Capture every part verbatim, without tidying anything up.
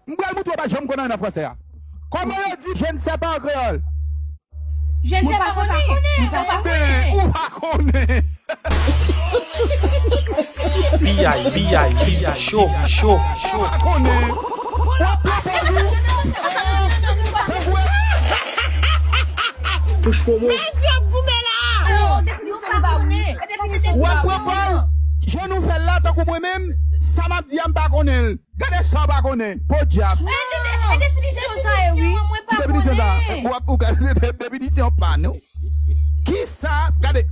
M pral montre w pa janm konn anyen nan fransè a. Kòman yo di je ne sais pas an kreyòl? Je ne sais pas, mwen pa konnen. Mwen pa konnen. Ou pa konnen. P I, P I, T V show, show, show. Ou pa konnen. W ap pran pòz ou. Touch pou mwen. W ap pran pòz. Jan nou fè l la, tankou mwen menm, sa m ap di a, m pa konnen l. Gade sa w pa konnen. Podyab. E definisyon sa ye, wi. Ki definisyon sa? Ou ap ou ka definisyon pa nou. Kisa, gade,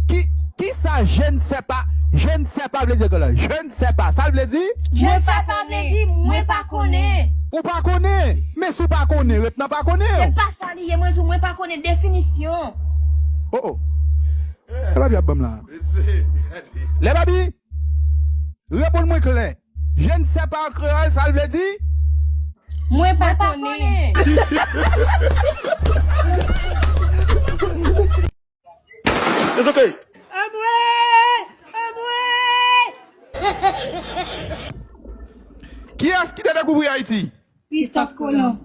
ki, kisa je ne sais pas, je ne sais pas vle di ankò la? Je ne sais pas, sa l vle di? Je ne sais pas vle di mwen pa konnen. Ou pa konnen. Men si w pa konnen, ret nan pa konnen. Se pa sa li ye, mwen di w mwen pa konnen definisyon. Oh, oh. Lè Babi ap ban m la. Lè Babi, reponn mwen klè. Je ne sais pas an kreyòl, sa l vle di? Mwen pa konnen. It's okay. Kiyès ki te dekouvri Ayiti? Christophe Colomb.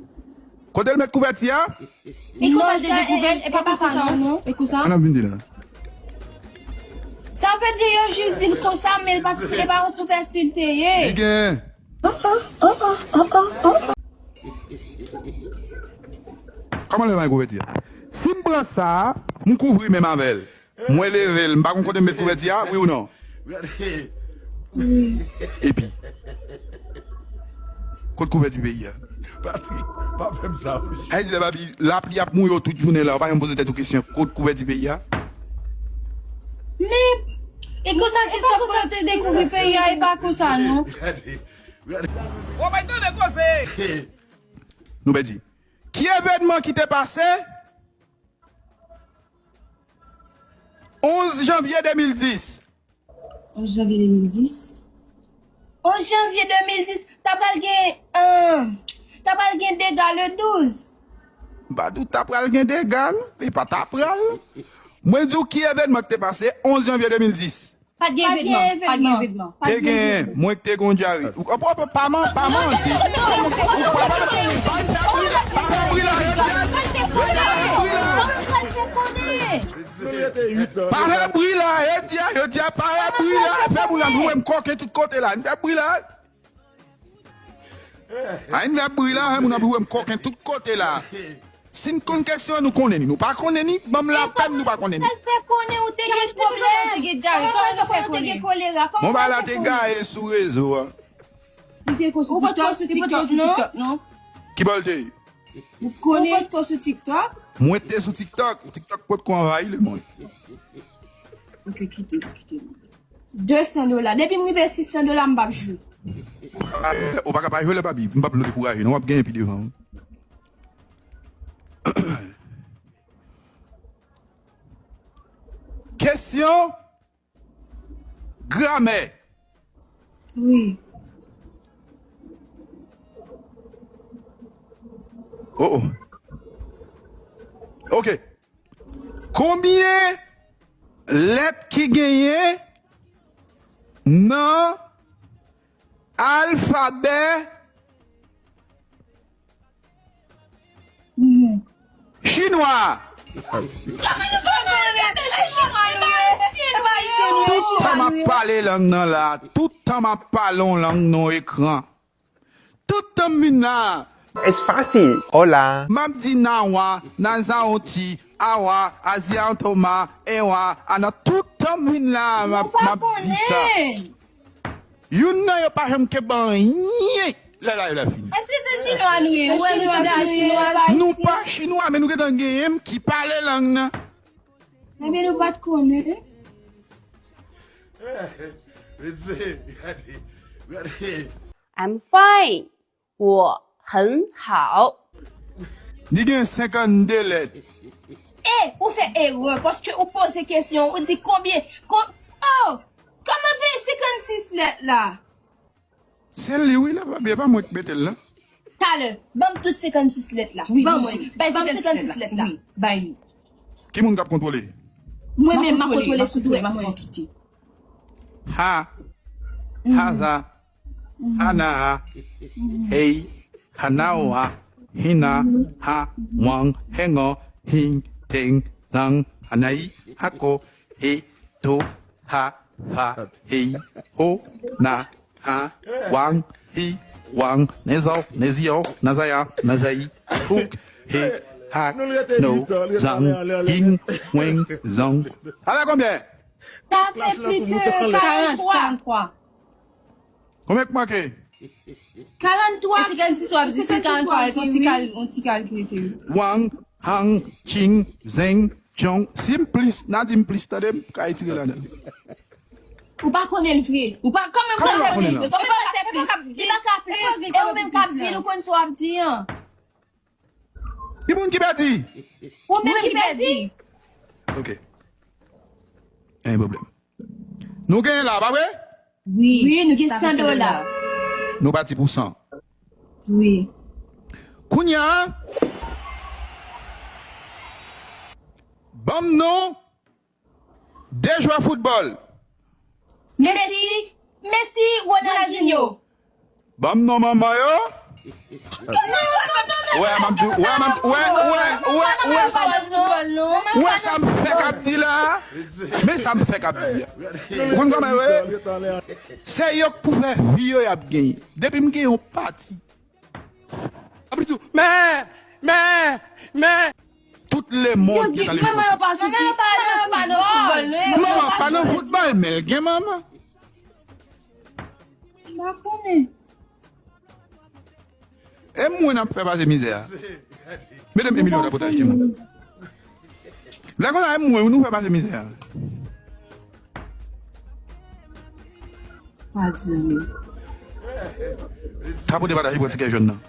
Kote l met kouvèti a? E konsa l te dekouvè l, e pa konsa non. E konsa. An ap vin di la. Sa vle di yo jis di l konsa, men l pa, e pa yon kouvèti l te ye. Li gen. Kòman lè bay kouvèti a? Si m pran sa, m kouvri menm avè l. Mwen leve l, m pa konn kote m met kouvèti a, wi ou non? Epi, kot kouvèti peyi a? Patrik, pa fè m sa, mesye. Ay, di lè Babi, lapli ap mouye w tout jounen la, ou pa janm poze tèt ou kesyon, kot kouvèti peyi a? Men, e konsa Christophe Colomb te dekouvri peyi a, e pa konsa non. Gade, gade. Ou bay tande koze. Nou pèdi. Ki evènman ki te pase onz janvye de mil dis? Onz janvye de mil dis. Onz janvye de mil dis, ta pral gen, euh, ta pral gen dega le douz. M pa di w ta pral gen dega, non. E pa ta pral. Mwen di w ki evènman ki te pase onz janvye de mil dis. Pa t gen evènman. Pa t gen evènman. Te gen, mwen ki te gen yon dyare. Ou pa, pa, pa man, pa mande. Ou pa mande. Pa fè bri la, yo di a. Pa fè bri la, yo di a, yo di a, pa fè bri la. Fè moun nan goumen m koken tout kote la. Fè bri la. Ay, n ap bri la, moun ap bri m koken tout kote la. Si n konn kesyon an, nou konnen li. Nou pa konnen li, ban m lapèn, nou pa konnen li. Kòman fè konnen ou te gen pwoblèm? Kòman fè konnen ou te gen kolera? Bon, bagay la te gaye sou rezo a. Ou pot ko sou TikTok, non? Ki bò l te ye? Ou pot ko sou TikTok? Mwen te sou TikTok. TikTok pot ko anvayi lemonn. Ok, kite, kite. De san dola. Depi m rive sis san dola, m p ap jwe. Ou pa ka pa jwe lè Babi. M p ap dekouraje, non. W ap genyen pi devan. Kesyon gramè. Wi. Oh, oh. Ok. Konbyen lèt ki genyen nan alfabè chinwa? Tout tan m ap pale lang nan la, tout tan m ap pale yon lang nan ekran. Tout tan m vin la. It's fácil. Hola. M ap di nawa, nazaoti, awa, aziantoma, ewa, ana, tout tan m vin la, m ap, m ap di sa. Youn nan yo pa janm kenbe anyen lè live la fini. Èske se chinwa nou ye? Ou wè nou se de chinwa? Nou pa chinwa, men nou gentan genyen m ki pale lang nan. Ebyen nou pa t konnen. Mesye, gade, gade. I'm fine. 我很好。 Li gen senkannde lèt. E, ou fè erè, paske ou poze kesyon, ou di konbyen, kon, oh, kòman fè senkannsis lèt la? Se li wi la, pa byen, pa mwen k mete l la. Talè, ban m tout senkannsis lèt la. Ban mwen, ban m senkannsis lèt la. Bay li. Ki moun k ap kontwole? Mwen menm, m ap kontwole sou dwèt mwen. Ha. Haza. Ana. Hey. Hanawa, Hina, Ha, Wang, Hengo, Hing, Teng, Zang, Hanai, Hako, He, To, Ha, Fa, Hei, Ho, Na, Ha, Wang, Hi, Wang, Nezo, Nezio, Nazaya, Nazai, Huk, He, Hak, No, Zang, Hing, Weng, Zong. Sa fè konbyen? Sa fè plis ke karant twa. Konbyen k manke? Karant twa. E si gen si w ap di se karant twa, e se yon ti kal, yon ti kal ki rete, wi. Wang, Hang, Ching, Zeng, Chong. Si m plis, n a di m plis, tande, m ka retire ladan. Ou pa konnen l vre. Ou pa, kòman w pa konnen l? Kòman w pa konnen l? Li pa ka plis. E ou menm k ap di l, ou konn sa w ap di an. Ki moun ki pèdi? Ou menm ki pèdi. Ok. Anyen pwoblèm. Nou genyen la, pa vre? Wi, nou gen san dola. Nou pati pou san. Wi. Kounye a, ban m non de jwè foutbòl. Messi, Messi, Ronaldinho. Ban m non manman yo. Wè, m ap di, wè, m ap, wè, wè, wè, wè sa m, wè sa m fèk ap di la. Men sa m fèk ap di a. Ou konn kòman yo ye? Se yo k pou fè vi yo y ap genyen. Depi m gen yon pati. Ap di tou, men, men, men. Tout lemonn gentan li. Manman yo pa sou ti, manman yo pa nan foutbòl, non. Manman pa nan foutbòl, men l gen manman. M pa konnen. E mwen n ap fè pase mizè a. Medam Emilio ta pote achte mwen. Lè konsa, e mwen nou fè pase mizè a. Pa di anyen. Tapote pataje pran ti kè jòn nan.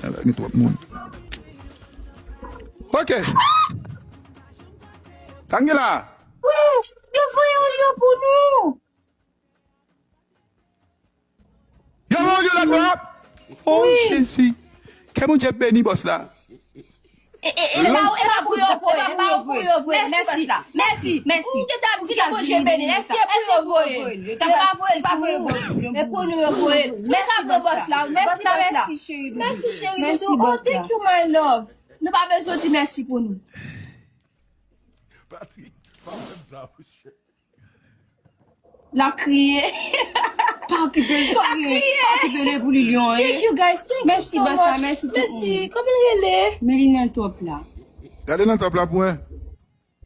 Ala, gen twòp moun. Ok. Sa n gen la? Yo voye yon lyon pou nou. Yo voye yon lyon la, twòp. Oh, Jezi. Ke Bondye beni bòs la. E, e, e pa, e pa pou yo voye, e pa pou yo voye. Mèsi, mèsi, mèsi. Ou te ta di ke Bondye beni l, èske pou yo voye l? Yo pa voye l pou ou. E pou nou yo voye l. Mèsi bòs la, mèsi bòs la. Mèsi cheri doudou. Mèsi cheri doudou. Oh, thank you my love. Nou pa bezwen di mèsi pou nou. Patrick, pa fè m sa, monchè. L ap kriye. Pa okipe l, pa okipe l, e pou li lyon, e. Thank you guys, thank you so much. Mèsi bòs la, mèsi tout moun. Mèsi, kòman l rele? Men li nan twòp la. Gade nan twòp la pou wè.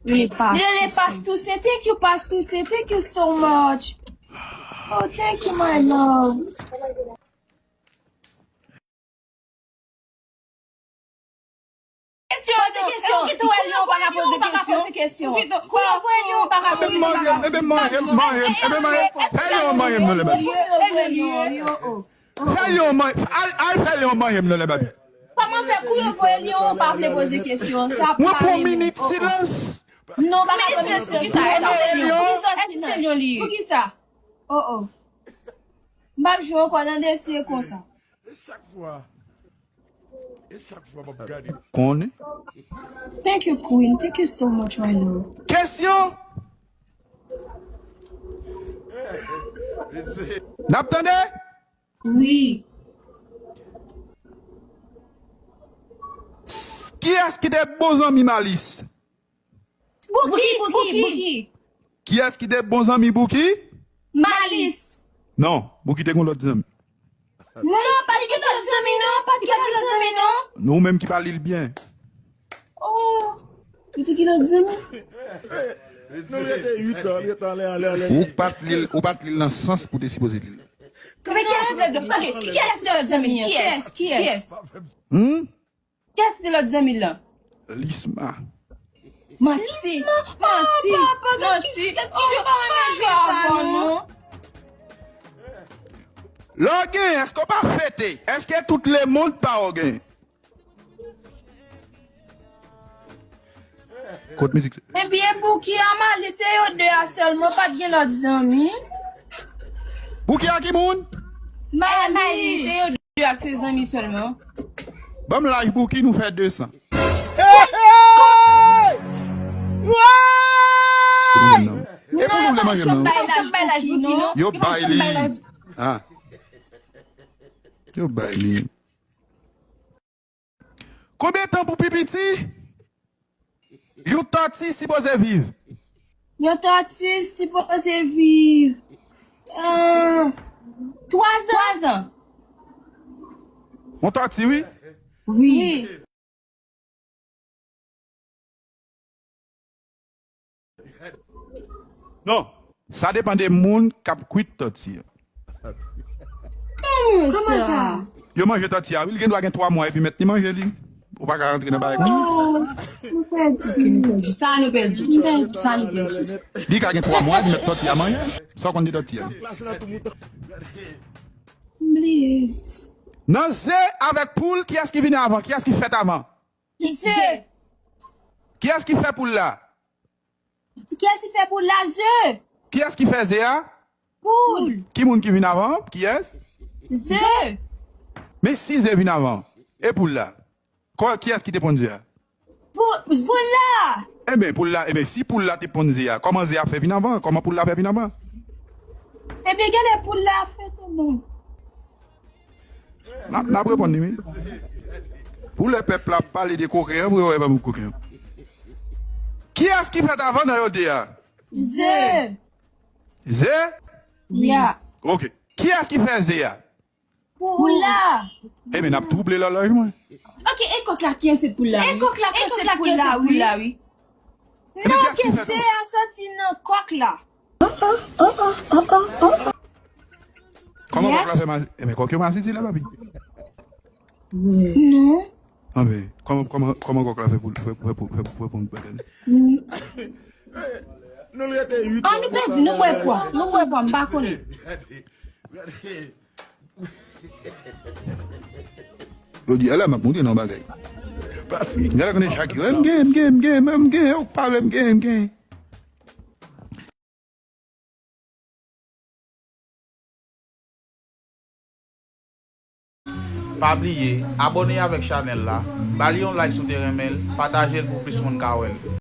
Li rele Pas Toussaint. Thank you Pas Toussaint, thank you so much. Oh, thank you my love. Kesyon, poze kesyon. Kou yo voye lyon, ou pa ka poze kesyon. Kou yo voye lyon, ou pa ka poze kesyon. Ebyen, manyen m, manyen m, ebyen, manyen m. Fè lyon manyen m non, lè babi. Fè lyon manyen, al, al fè lyon manyen m non, lè babi. Kòman fè kou yo voye lyon, ou pa vle poze kesyon? Sa pa yon minit silans. Non, pa ka poze kesyon sa. Pou ki sa? Pou ki sa? Oh, oh. M p ap jwe ankò nan dosye konsa. E chak fwa, e chak fwa m ap gade. Konnen. Thank you, Queen. Thank you so much, my love. Kesyon? N ap tande? Wi. Kiyès ki te bon zanmi Malis? Bouki, Bouki, Bouki. Kiyès ki te bon zanmi Bouki? Malis. Non, Bouki te gon lòt zanmi. Non, pa t gen lòt zanmi non, pa t gen lòt zanmi non. Non, ou menm ki pa li l byen. Oh, li te gen lòt zanmi. Nou rete uit an, li rete anlè, anlè, anlè. Ou pa t li l, ou pa t li l nan sans pou te sipoze li l. Men kiyès ki te, ok, kiyès ki te lòt zanmi an? Kiyès? Kiyès? Hmm? Kiyès ki te lòt zanmi l lan? Lisma. Manti, manti, manti. Oh, yo pa renmen jwe avè w non. Lè w genyen, èske w pa fete? Èske tout lemonn pa w genyen? Kot mizik. Ebyen, Bouki a Malis, se yo de a sèlman, pa t gen lòt zanmi. Bouki a ki moun? Malis, se yo de ak se zanmi sèlman. Ban m laj Bouki, nou fè de san. E pou nou vle manje m nan. Yo bay li. Ah. Yo bay li. Konbyen tan pou pi piti yon tòti sipoze viv? Yon tòti sipoze viv, euh, twa zan. Twa zan. Yon tòti, wi. Wi. Non, sa depann de moun k ap kwit tòti a. Kòman sa? Yo manje tòti a, wi, li gen dwa gen twa mwa epi mèt li manje li. Ou pa ka rantre nan bagay konsa. Oh, nou pèdi. Sa nou pèdi. Sa nou pèdi. Li ka gen twa mwa epi mèt tòti a manje. Sa w konn de tòti a? M bliye. Nan ze avèk poul, kiyès ki vini avan? Kiyès ki fèt avan? Ze. Kiyès ki fè poul la? Kiyès ki fè poul la? Ze. Kiyès ki fè ze a? Poul. Ki moun ki vin avan? Kiyès? Ze. Men si ze vin avan, e poul la? Kò, kiyès ki te ponn ze a? Pou, poul la. Enben, poul la, enben, si poul la te ponn ze a, kòman ze a fè vin avan? Kòman poul la fè vin avan? Ebyen, gade poul la fè tonbe. N ap, n ap reponn li, wi. Pou lè pèp la ap pale de koken an, pou yo wè pa m koken an. Kiyès ki fèt avan nan yo de a? Ze. Ze? Ya. Ok. Kiyès ki fè ze a? Poul la. Ebyen, n ap twouble lòlòj mwen. Ok, e kòk la ki ansent poul la, wi. E kòk la ki ansent poul la, wi. Non, kiyès ki fè ze a soti nan kòk la. Kòman kòk la fè ma-, enben, kòk yo masisi la, papi? Non. Anben, kòman, kòman, kòman kòk la fè pou, fè, fè pou, fè pou, fè pou bagay? Nou rete uit. Ah, nou pèdi, nou bwè pwa. Nou bwè pwa, m pa konnen. Yo di, ala, m ap montre nan bagay. Gade konnen chak yo, m gen, m gen, m gen, m gen, ou pa vle m gen, m gen. Pa bliye, abòne avèk chanèl la, ba li yon like si w te renmen l, pataje l pou plis moun ka wè l.